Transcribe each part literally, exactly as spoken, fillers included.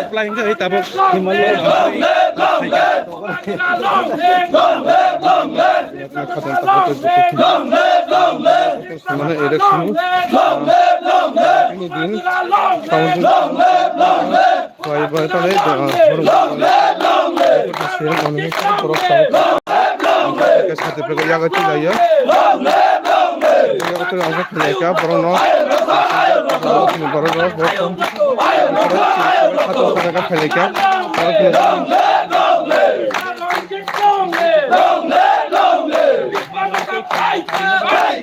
Flying jai tabuk Himalaya. Mane election ni din, count. Bai bai tale, ah, borok sir manu borok sa. Ke sate pe yaga ti laiya. Yaga ti laiya, khlai ka borok no. Borok no, borok no. Khlai ka. Borok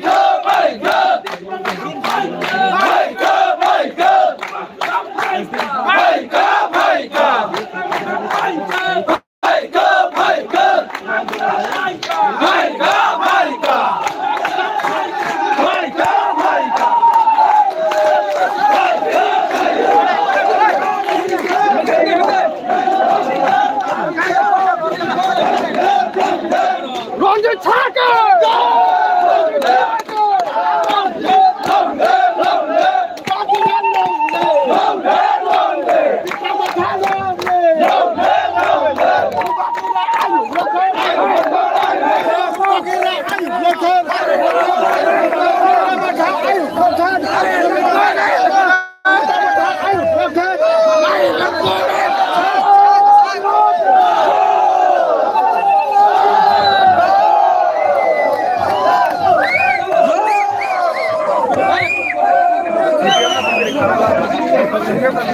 no.